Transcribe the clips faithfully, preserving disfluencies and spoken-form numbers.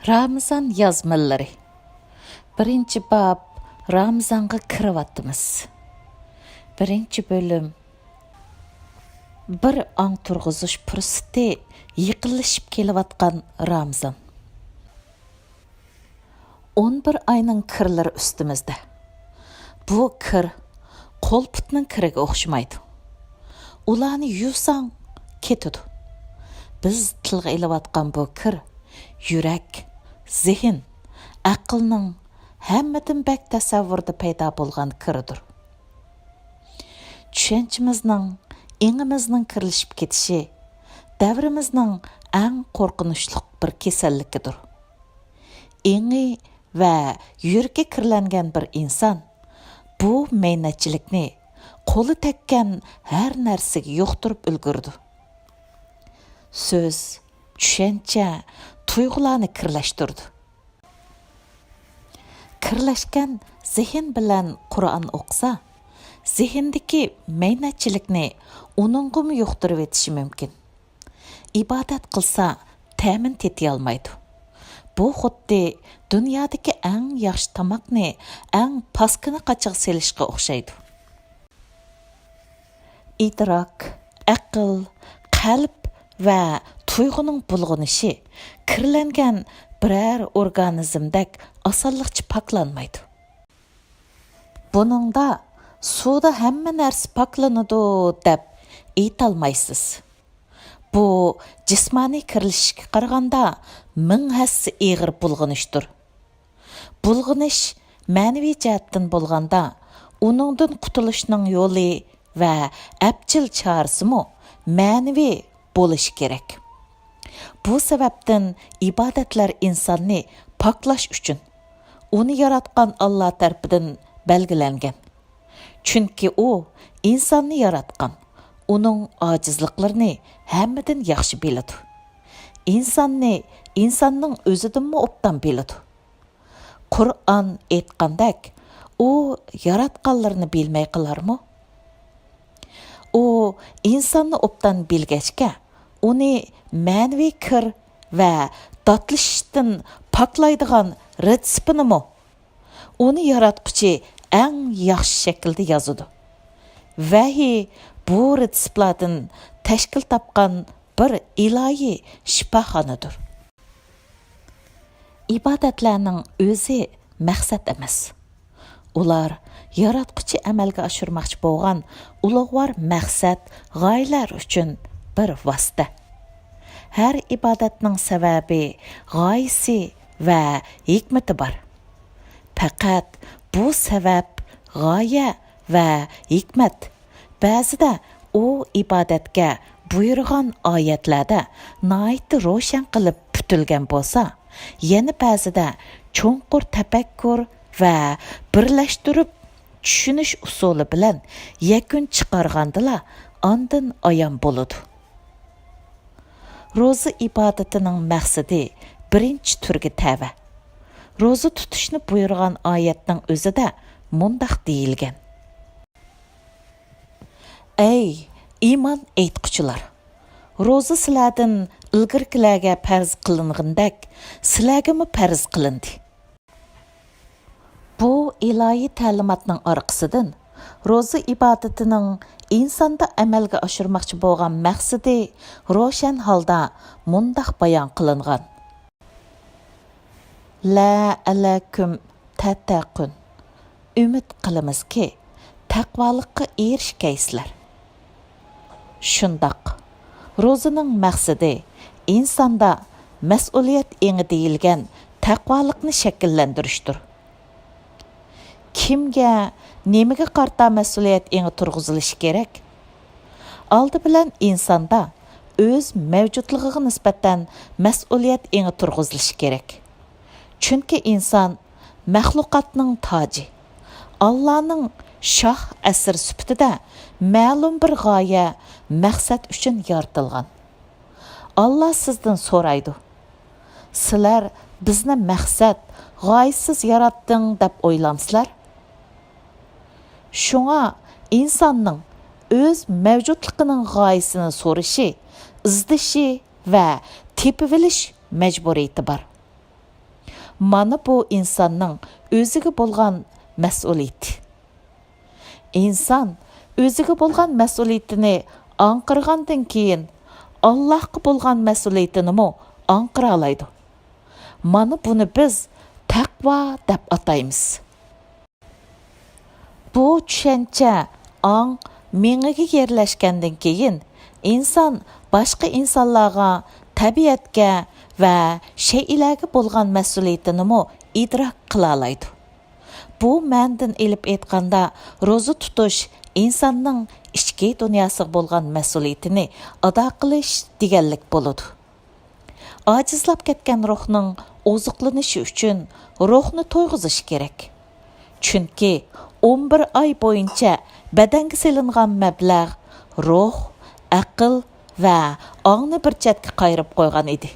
رامىزان يازمىلىرى. بىرىنچى باب، رامىزانغا كىرىۋاتىمىز. بىرىنچى بۆلۈم. بىر ئاڭ تۇرغۇزۇش پۇرسىتى، يېقىنلىشىپ كېلىۋاتقان رامىزان. ئون بىر ئاينىڭ كىرلىرى ئۈستىمىزدە. بۇ كىر قول-پۇتنىڭ كىرىگە ئوخشىمايدۇ. ئۇلارنى يۇساڭ، كېتىدۇ. بىز تىلغا ئېلىۋاتقان بۇ كىر يۈرەك، زېھىن، ئەقىلنىڭ ھەممىدىن بەك تەسەۋۋۇردا پەيدا بولغان كىرىدۇر. چۈشەنچىمىزنىڭ، ئېڭىمىزنىڭ كىرلىشىپ كېتىشى دەۋرىمىزنىڭ ئەڭ قورقۇنچلۇق بىر كېسەللىكىدۇر. ئېڭى ۋە يۈرىكى كىرلەنگەن بىر ئىنسان بۇ مەينەتچىلىكنى قولى تەگكەن ھەر نەرسىگە يۇقتۇرۇپ ئۈلگۈرىدۇ. سۆز، چۈشەنچە، تۇيغۇلارنى كىرلەشتۈرىدۇ. كىرلەشكەن زېھىن بىلەن قۇرئان ئوقۇسا، زېھىندىكى مەينەتچىلىكنى ئۇنىڭغىمۇ يۇقتۇرۇۋېتىشى مۇمكىن. ئىبادەت قىلسا، تەمىنى تېتىيالمايدۇ. بۇ خۇددى دۇنيادىكى ئەڭ ياخشى تاماقنى ئەڭ پاسكىنا قاچىغا سېلىشقا ئوخشايدۇ. ئىدراك، ئەقىل، قەلب ۋە تۇيغۇنىڭ بۇلغىنىشى كىرلەنگەن بىرەر ئورگانىزمدەك ئاسانلىقچە پاكلانمايدۇ. بۇنىڭدا سۇدا ھەممە نەرسە پاكلىنىدۇ دەپ ئېيتالمايسىز. بۇ جىسمانىي كىرلىشىشكە قارىغاندا مىڭ ھەسسە ئېغىر بۇلغىنىشتۇر. بۇلغىنىش مەنىۋى جەھەتتىن بولغاندا، ئۇنىڭدىن قۇتۇلۇشنىڭ يولى ۋە ئەپچىل چارىسىمۇ مەنىۋى بولۇشى كېرەك. بۇ سەۋەبتىن ئىبادەتلەر ئىنساننى پاكلاش ئۈچۈن، ئۇنى ياراتقان ئاللا تەرىپىدىن بەلگىلەنگەن. چۈنكى ئۇ ئىنساننى ياراتقان، ئۇنىڭ ئاجىزلىقلىرىنى ھەممىدىن ياخشى بىلىدۇ. ئىنساننى ئىنساننىڭ ئۆزىدىنمۇ ئوبدان بىلىدۇ. قۇرئان ئېيتقاندەك، ئۇ ياراتقانلىرىنى بىلمەي قالارمۇ؟ ئۇ ئىنساننى ئوبدان بىلگەچكە، ئۇنى مەنىۋى كىر ۋە داتلىشىشتىن پاكلايدىغان رېتسېپىنىمۇ، ئۇنى ياراتقۇچى ئەڭ ياخشى شەكىلدە يازىدۇ. ۋەھىي بۇ رېتسېپلاردىن تەشكىل تاپقان بىر ئىلاھىي شىپاخانىدۇر. ئىبادەتلەرنىڭ ئۆزى مەقسەت ئەمەس. ئۇلار ياراتقۇچى ئەمەلگە ئاشۇرماقچى بولغان ئۇلۇغۋار مەقسەت، غايىلەر ئۈچۈن بىر ۋاسىتە. ھەر ئىبادەتنىڭ سەۋەبى، غايىسى ۋە ھېكمىتى بار. پەقەت بۇ سەۋەب، غايە ۋە ھېكمەت بەزىدە ئۇ ئىبادەتكە بۇيرۇغان ئايەتلەردە ناھايىتى روشەن قىلىپ پۈتۈلگەن بولسا، يەنە بەزىدە چوڭقۇر تەپەككۇر ۋە بىرلەشتۈرۈپ چۈشىنىش ئۇسۇلى بىلەن يەكۈن چىقارغاندىلا ئاندىن ئايان بولىدۇ. روزا ئىبادىتىنىڭ مەقسىتى بىرىنچى تۈرگە تەۋە. روزا تۇتۇشنى بۇيرۇغان ئايەتنىڭ ئۆزىدە مۇنداق دېيىلگەن: ئەي ئىمان ئېيتقۇچىلار! روزا سىلەردىن ئىلگىرىكىلەرگە پەرز قىلىنغىنىدەك، سىلەرگىمۇ پەرز قىلىندى. بۇ ئىلاھىي تەلىماتنىڭ ئارقىسىدىن، روزا ئىبادىتىنىڭ ئىنساندا ئەمەلگە ئاشۇرماقچى بولغان مەقسىتى روشەن ھالدا مۇنداق بايان قىلىنغان: لەئەللەكۇم تەتتەقۇن. ئۈمىد قىلىمىزكى، تەقۋالىققا ئېرىشكەيسىلەر. شۇنداق، روزىنىڭ مەقسىتى ئىنساندا مەسئۇلىيەت ئېڭى دېيىلگەن تەقۋالىقنى شەكىللەندۈرۈشتۇر. كىمگە، نېمىگە قارىتا مەسئۇلىيەت ئېڭى تۇرغۇزۇلۇشى كېرەك؟ ئالدى بىلەن ئىنساندا ئۆز مەۋجۇتلۇقىغا نىسبەتەن مەسئۇلىيەت ئېڭى تۇرغۇزۇلۇشى كېرەك. چۈنكى ئىنسان مەخلۇقاتنىڭ تاجى، ئاللانىڭ شاھ ئەسىرى سۈپىتىدە مەلۇم بىر غايە، مەقسەت ئۈچۈن يارىتىلغان. ئاللا سىزدىن سورايدۇ: سىلەر بىزنى مەقسەت، غايىسىز ياراتتىڭ دەپ ئويلامسىلەر؟ شۇڭا ئىنساننىڭ ئۆز مەۋجۇتلۇقىنىڭ غايىسىنى سورىشى، ئىزدىشى ۋە تېپىۋېلىش مەجبۇرىيىتى بار. مانا بۇ ئىنساننىڭ ئۆزىگە بولغان مەسئۇلىيىتى. ئىنسان ئۆزىگە بولغان مەسئۇلىيىتىنى ئاڭقىرغاندىن كېيىن، ئاللاھقا بولغان مەسئۇلىيىتىنىمۇ ئاڭقىرالايدۇ. مانا بۇنى بىز تەقۋا دەپ ئاتايمىز. بۇ چۈشەنچە ئاڭ مېڭىگە يەرلەشكەندىن كېيىن، ئىنسان باشقا ئىنسانلارغا، تەبىئەتكە ۋە شەيئىلەرگە بولغان مەسئۇلىيىتىنىمۇ ئىدراك قىلالايدۇ. بۇ مەنىدىن ئېلىپ ئېيتقاندا، روزا تۇتۇش ئىنساننىڭ ئىچكى دۇنياسىغا بولغان مەسئۇلىيىتىنى ئادا قىلىش دېگەنلىك بولىدۇ. ئاجىزلاپ كەتكەن روھنىڭ ئوزۇقلىنىشى ئۈچۈن روھنى تويغۇزۇش كېرەك. چۈنكى ئون بىر ئاي بويىچە بەدەنگە سېلىنغان مەبلەغ روھ، ئەقىل ۋە ئاڭنى بىر چەتكە قايرىپ قويغان ئىدى.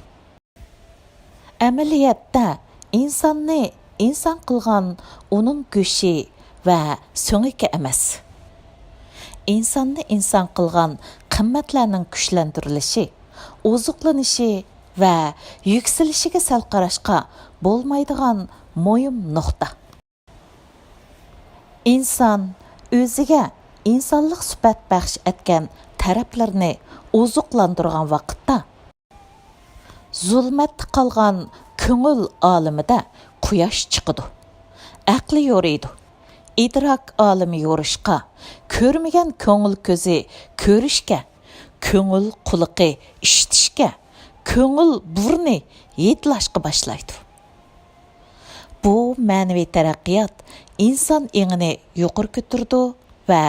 ئەمەلىيەتتە، ئىنساننى ئىنسان قىلغان ئۇنىڭ گۆشى ۋە سۆڭىكى ئەمەس. ئىنساننى ئىنسان قىلغان قىممەتلەرنىڭ كۈچلەندۈرۈلۈشى، ئوزۇقلىنىشى ۋە يۈكسىلىشىگە سەل قاراشقا بولمايدىغان مۇھىم نۇقتا. ئىنسان ئۆزىگە ئىنسانلىق سۈپەت بەخش ئەتكەن تەرەپلىرىنى ئوزۇقلاندۇرغان ۋاقىتتا، زۇلمەتتە قالغان كۆڭۈل ئالىمىدە قۇياش چىقىدۇ. ئەقلى يورۇيدۇ. ئىدراك ئالىمى يورۇشقا، كۆرمىگەن كۆڭۈل كۆزى كۆرۈشكە، كۆڭۈل قۇلىقى ئىشىتىشكە، كۆڭۈل بۇرنى ھىدلاشقا باشلايدۇ. بۇ مەنىۋى تەرەققىيات ئىنسان ئېڭىنى يۇقىرى كۆتۈرىدۇ ۋە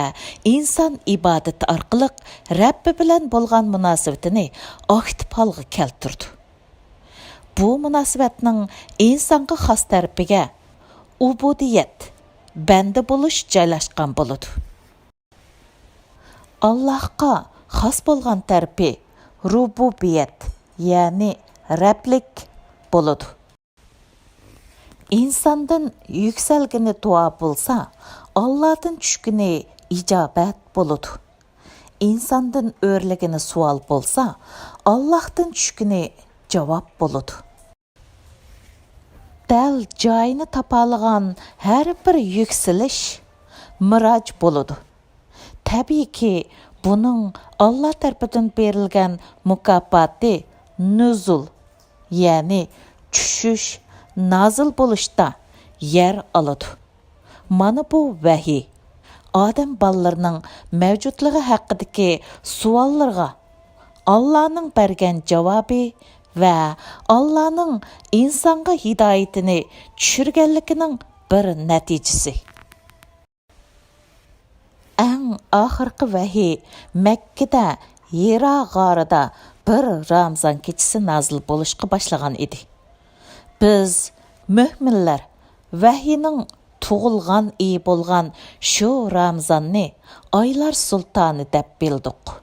ئىنسان ئىبادىتى ئارقىلىق رەببى بىلەن بولغان مۇناسىۋىتىنى ئاكتىپ ھالغا كەلتۈرىدۇ. بۇ مۇناسىۋەتنىڭ ئىنسانغا خاس تەرىپىگە ئۇبۇدىيەت، بەندە بولۇش جايلاشقان بولىدۇ. ئاللاھقا خاس بولغان تەرىپى رۇبۇبىيەت، يەنى رەبلىك بولىدۇ. ئىنساندىن يۈكسەلگىنى دۇئا بولسا، ئاللادىن چۈشكىنى ئىجابەت بولىدۇ. ئىنساندىن ئۆرلىگىنى سوئال بولسا، ئاللاھتىن چۈشكىنى جاۋاب بولىدۇ. دەل جايىنى تاپالىغان ھەر بىر يۈكسىلىش مىراج بولىدۇ. تەبىئىيكى، بۇنىڭ ئاللا تەرىپىدىن بېرىلگەن مۇكاپاتى نۇزۇل، يەنى چۈشۈش، نازىل بولۇشتا يەر ئالىدۇ. مانا بۇ ۋەھىي. ئادەم بالىلىرىنىڭ مەۋجۇتلۇقى ھەققىدىكى سوئاللىرىغا ئاللانىڭ بەرگەن جاۋابى ۋە ئاللانىڭ ئىنسانغا ھىدايىتىنى چۈشۈرگەنلىكىنىڭ بىر نەتىجىسى. ئەڭ ئاخىرقى ۋەھىي مەككىدە ھىرا غارىدا بىر رامىزان كېچىسى نازىل بولۇشقا باشلىغان ئىدى. بىز، مۆمىنلەر، ۋەھىينىڭ تۇغۇلغان ئېيى بولغان شۇ رامىزاننى ئايلار سۇلتانى دەپ بىلدۇق.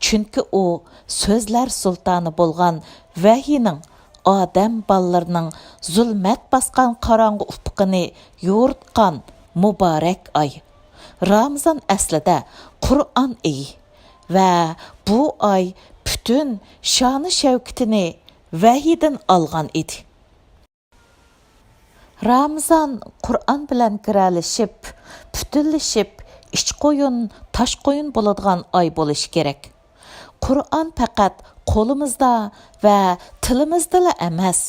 چۈنكى ئۇ سۆزلەر سۇلتانى بولغان ۋەھىينىڭ ئادەم بالىلىرىنىڭ زۇلمەت باسقان قاراڭغۇ ئۇپۇقىنى يورۇتقان مۇبارەك ئاي. رامىزان ئەسلىدە قۇرئان ئېيى ۋە بۇ ئاي پۈتۈن شانۇ شەۋكىتىنى ۋەھىيدىن ئالغان ئىدى. رامىزان قۇرئان بىلەن گىرەلىشىپ، پۈتۈنلىشىپ، ئىچ قويۇن، تاش قويۇن بولىدىغان ئاي بولۇشى كېرەك. قۇرئان پەقەت قولىمىزدا ۋە تىلىمىزدىلا ئەمەس،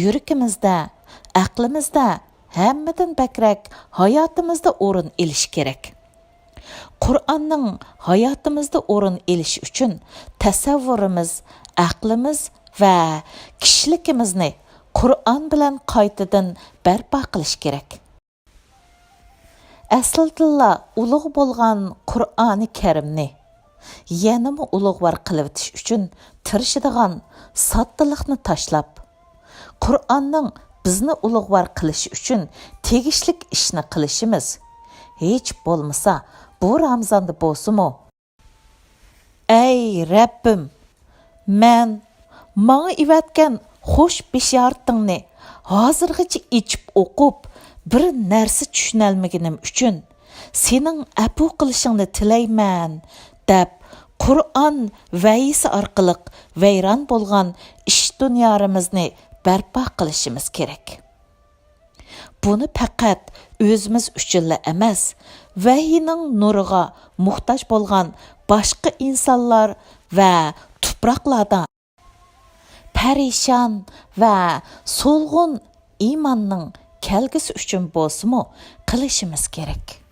يۈرىكىمىزدە، ئەقلىمىزدە، ھەممىدىن بەكرەك ھاياتىمىزدا ئورۇن ئېلىشى كېرەك. قۇرئاننىڭ ھاياتىمىزدا ئورۇن ئېلىشى ئۈچۈن تەسەۋۋۇرىمىز، ئەقلىمىز ۋە كىشىلىكىمىزنى قۇرئان بىلەن قايتىدىن بەرپا قىلىش كېرەك. ئەسلىدىنلا ئۇلۇغ بولغان قۇرئانى كەرىمنى يەنىمۇ ئۇلۇغۋار قىلىۋېتىش ئۈچۈن تىرىشىدىغان ساددىلىقنى تاشلاپ، قۇرئاننىڭ بىزنى ئۇلۇغۋار قىلىشى ئۈچۈن تېگىشلىك ئىشنى قىلىشىمىز، ھېچ بولمىسا بۇ رامىزاندا بولسىمۇ، ئەي رەببىم، مەن ماڭا ئېۋەتكەن خۇش بېشارىتىڭنى ھازىرغىچە ئېچىپ ئوقۇپ، بىر نەرسە چۈشىنەلمىگىنىم ئۈچۈن سېنىڭ ئەپۇ قىلىشىڭنى تىلەيمەن، دەپ، قۇرئان ۋەھىيسى ئارقىلىق ۋەيران بولغان ئىچ دۇنيالىرىمىزنى بەرپا قىلىشىمىز كېرەك. بۇنى پەقەت ئۆزىمىز ئۈچۈنلا ئەمەس، ۋەھىينىڭ نۇرىغا موھتاج بولغان باشقا ئىنسانلار ۋە تۇپراقلاردا پەرىشان ۋە سولغۇن ئىماننىڭ كەلگۈسى ئۈچۈن بولسىمۇ قىلىشىمىز كېرەك.